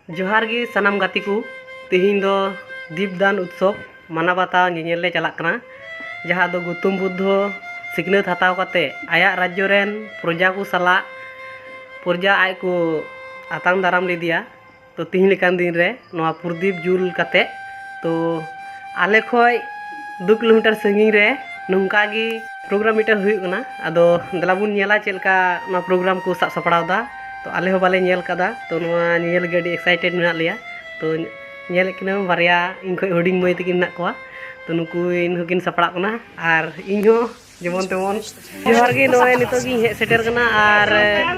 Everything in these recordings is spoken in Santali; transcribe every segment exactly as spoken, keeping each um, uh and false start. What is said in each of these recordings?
ᱡᱚᱦᱟᱨ ᱜᱮ ᱥᱟᱱᱟᱢ ᱜᱟᱛᱮ ᱠᱚ᱾ ᱛᱮᱦᱮᱧ ᱫᱚ ᱫᱤᱯᱫᱟᱱ ᱩᱛᱥᱚᱵ ᱢᱟᱱᱟᱣ ᱵᱟᱛᱟᱣ ᱧᱮᱧᱮᱞ ᱞᱮ ᱪᱟᱞᱟᱜ ᱠᱟᱱᱟ, ᱡᱟᱦᱟᱸ ᱫᱚ ᱜᱳᱛᱚᱢ ᱵᱩᱫᱽᱫᱷᱚ ᱥᱤᱠᱷᱱᱟᱹᱛ ᱦᱟᱛᱟᱣ ᱠᱟᱛᱮ ᱟᱭᱟᱜ ᱨᱟᱡᱽᱡᱚ ᱨᱮᱱ ᱯᱨᱚᱡᱟ ᱠᱚ ᱥᱟᱞᱟᱜ ᱯᱨᱚᱡᱟ ᱟᱡ ᱠᱚ ᱟᱛᱟᱝ ᱫᱟᱨᱟᱢ ᱞᱮᱫᱮᱭᱟ᱾ ᱛᱚ ᱛᱤᱦᱤᱧ ᱞᱮᱠᱟᱱ ᱫᱤᱱ ᱨᱮ ᱱᱚᱣᱟ ᱯᱨᱚᱫᱤᱯ ᱡᱩᱞ ᱠᱟᱛᱮ, ᱛᱚ ᱟᱞᱮ ᱠᱷᱚᱡ ᱫᱩ ᱠᱤᱞᱳᱢᱤᱴᱟᱨ ᱥᱟᱺᱜᱤᱧ ᱨᱮ ᱱᱚᱝᱠᱟ ᱜᱮ ᱯᱨᱳᱜᱨᱟᱢ ᱢᱤᱫᱴᱮᱱ ᱦᱩᱭᱩᱜ ᱠᱟᱱᱟ᱾ ᱟᱫᱚ ᱫᱮᱞᱟ ᱵᱚᱱ ᱧᱮᱞᱟ ᱪᱮᱫ ᱞᱮᱠᱟ ᱱᱚᱣᱟ ᱯᱨᱳᱜᱨᱟᱢ ᱠᱚ ᱥᱟᱵ ᱥᱟᱯᱲᱟᱣ ᱮᱫᱟ᱾ ᱛᱚ ᱟᱞᱮ ᱦᱚᱸ ᱵᱟᱞᱮ ᱧᱮᱞ ᱠᱟᱫᱟ, ᱛᱚ ᱱᱚᱣᱟ ᱧᱮᱧᱮᱞ ᱞᱟᱹᱜᱤᱫ ᱟᱹᱰᱤ ᱮᱠᱥᱟᱭᱴᱮᱰ ᱢᱮᱱᱟᱜ ᱞᱮᱭᱟ᱾ ᱛᱚ ᱧᱮᱞᱮᱫ ᱠᱤᱱᱟᱹᱢ ᱵᱟᱨᱭᱟ ᱤᱧ ᱠᱷᱚᱡ ᱦᱩᱰᱤᱧ ᱢᱟᱹᱭ ᱛᱟᱹᱠᱤᱱ ᱢᱮᱱᱟᱜ ᱠᱚᱣᱟ, ᱛᱚ ᱱᱩᱠᱩ ᱦᱚᱸᱠᱤᱱ ᱥᱟᱯᱲᱟᱜ ᱠᱟᱱᱟ ᱟᱨ ᱤᱧ ᱦᱚᱸ ᱡᱮᱢᱚᱱ ᱛᱮᱢᱚᱱ᱾ ᱡᱚᱦᱟᱨ ᱜᱮ, ᱱᱚᱜᱼᱚᱭ ᱱᱤᱛᱚᱜ ᱜᱤᱧ ᱦᱮᱡ ᱥᱮᱴᱮᱨ ᱠᱟᱱᱟ ᱟᱨ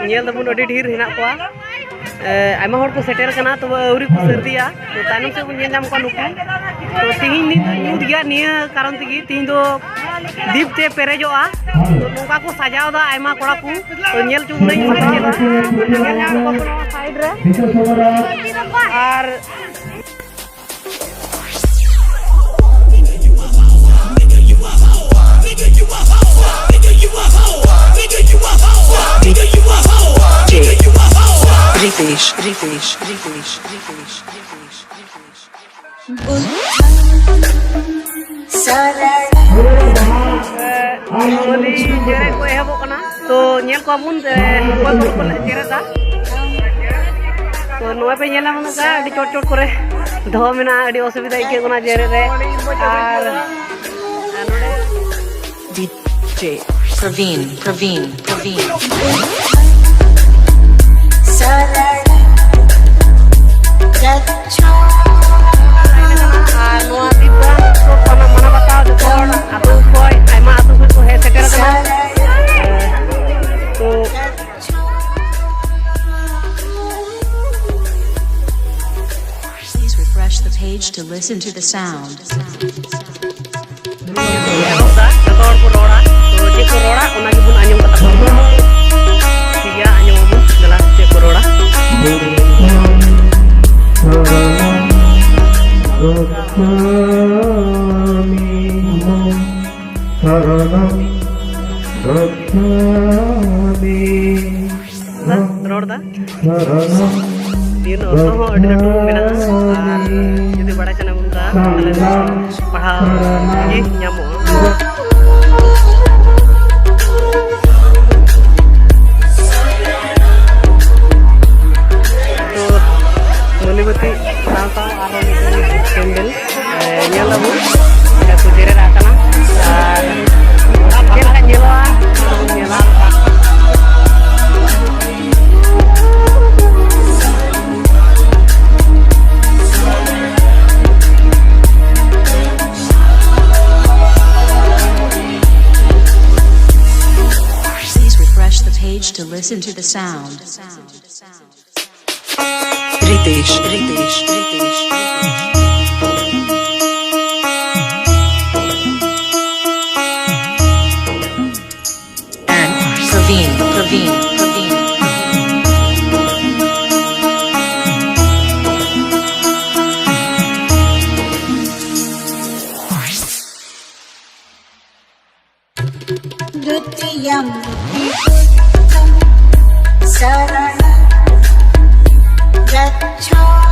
ᱧᱮᱞ ᱫᱟᱵᱚᱱ ᱟᱹᱰᱤ ᱰᱷᱮᱨ ᱦᱮᱱᱟᱜ ᱠᱚᱣᱟ᱾ ᱮ, ᱟᱭᱢᱟ ᱦᱚᱲ ᱠᱚ ᱥᱮᱴᱮᱨ ᱠᱟᱱᱟ, ᱛᱚᱵᱮ ᱟᱹᱣᱨᱤ ᱠᱚ ᱥᱟᱹᱨᱫᱤᱭᱟ᱾ ᱛᱚ ᱛᱟᱭᱱᱚᱢ ᱥᱮᱫ ᱵᱚᱱ ᱧᱮᱞ ᱧᱟᱢ ᱠᱚᱣᱟ ᱱᱩᱠᱩ᱾ ᱛᱚ ᱛᱤᱦᱤᱧ ᱫᱤᱱ ᱫᱚ ᱧᱩᱛ ᱜᱮᱭᱟ, ᱱᱤᱭᱟᱹ ᱠᱟᱨᱚᱱ ᱛᱮᱜᱮ ᱛᱤᱦᱤᱧ ᱫᱚ ᱫᱤᱯ ᱛᱮ ᱯᱮᱨᱮᱡᱚᱜᱼᱟ᱾ ᱛᱚ ᱱᱚᱝᱠᱟ ᱠᱚ ᱥᱟᱡᱟᱣ ᱫᱟ ᱟᱭᱢᱟ ᱠᱚᱲᱟ ᱠᱚ᱾ ᱛᱚ ᱧᱮᱞ ᱪᱚ ᱵᱚᱱᱟᱹᱧ ᱪᱮᱫ ᱞᱮᱠᱟ ᱧᱮᱞ ᱧᱟᱢ ᱠᱚᱣᱟ ᱠᱚ ᱱᱚᱣᱟ ᱥᱟᱭᱤᱰ ᱨᱮ᱾ ᱟᱨ Ritesh, Ritesh, Ritesh, Ritesh, Ritesh, Ritesh, Ritesh. Normally ᱡᱮᱨᱮᱫ ᱠᱚ ᱮᱦᱚᱵᱚᱜ ᱠᱟᱱᱟ᱾ ᱛᱚ ᱧᱮᱞ ᱠᱚᱣᱟ ᱵᱚᱱ, ᱮ, ᱚᱠᱚᱭ ᱠᱚ ᱠᱚ ᱡᱮᱨᱮᱫᱟ᱾ ᱛᱚ ᱱᱚᱣᱟ ᱯᱮ ᱧᱮᱞ ᱧᱟᱢ ᱮᱫᱟ, ᱟᱹᱰᱤ ᱪᱚᱴ ᱪᱚᱴ ᱠᱚᱨᱮ ᱫᱚᱦᱚ ᱢᱮᱱᱟᱜᱼᱟ, ᱟᱹᱰᱤ ᱚᱥᱩᱵᱤᱫᱷᱟ ᱟᱹᱭᱠᱟᱹᱜ ᱠᱟᱱᱟ ᱡᱮᱨᱮᱫ ᱨᱮ᱾ ᱟᱨ, ᱟᱨ ᱱᱚᱰᱮ D J Praveen, Praveen, Praveen. ᱟᱨ ᱱᱚᱣᱟ ᱫᱤᱯᱫᱟᱱ ᱩᱛᱥᱚᱵ ᱢᱟᱱᱟᱣ ᱵᱟᱛᱟᱣ ᱡᱚᱛᱚ ᱦᱚᱲ ᱟᱹᱛᱩ ᱠᱷᱚᱡ, ᱟᱭᱢᱟ ᱟᱹᱛᱩ ᱠᱷᱚᱡ ᱠᱚ ᱦᱮᱡ ᱥᱮᱴᱮᱨ ᱟᱠᱟᱱᱟ᱾ ᱛᱚ Please refresh the page to listen to the sound. ᱮᱦᱚᱵ ᱫᱟ, ᱡᱚᱛᱚ ᱦᱚᱲ ᱠᱚ ᱨᱚᱲᱟ, ᱛᱚ ᱪᱮᱫ ᱠᱚ ᱨᱚᱲᱟ ᱚᱱᱟ ᱜᱮᱵᱚᱱ ᱟᱸᱡᱚᱢ ᱠᱟᱛᱟ ᱠᱚᱣᱟ᱾ ᱴᱷᱤᱠ ᱜᱮᱭᱟ, ᱟᱸᱡᱚᱢ ᱟᱵᱚᱱ, ᱫᱮᱞᱟ ᱪᱮᱫ ᱠᱚ ᱨᱚᱲᱟ᱾ ᱫᱟ, ᱨᱚᱲ ᱫᱟ᱾ ᱤᱧ ᱚᱨᱛᱷᱚ ᱦᱚᱸ ᱟᱹᱰᱤ ᱞᱟᱹᱴᱩ ᱢᱮᱱᱟᱜᱼᱟ᱾ ᱟᱨ ᱡᱩᱫᱤ ᱵᱟᱲᱟᱭ ᱥᱟᱱᱟ ᱵᱚᱱ ᱠᱷᱟᱱ, ᱛᱟᱦᱚᱞᱮ ᱫᱚ ᱯᱟᱲᱦᱟᱣ ᱜᱮ ᱧᱟᱢᱚᱜᱼᱟ᱾ ᱛᱚ, ᱢᱟᱹᱞᱤᱵᱟᱹᱛᱤ ᱥᱟᱶ ᱥᱟᱶ ᱟᱨᱦᱚᱸ ᱢᱤᱫᱴᱮᱱ ᱯᱮᱱᱰᱮᱞ, ᱮ, ᱧᱮᱞ ᱟᱵᱚᱱ᱾ ᱚᱸᱰᱮ ᱠᱚ ᱡᱮᱨᱮᱫ ᱟᱠᱟᱱᱟ᱾ ᱟᱨ ᱪᱮᱫ ᱞᱮᱠᱟ ᱧᱮᱞᱚᱜᱼᱟ, ᱚᱱᱟ ᱵᱚᱱ ᱧᱮᱞᱟ᱾ Please refresh the page to listen to the sound. Ritesh, Ritesh, Ritesh. And Praveen, Praveen, Praveen. Dutiyampi buddham saranam gacchami.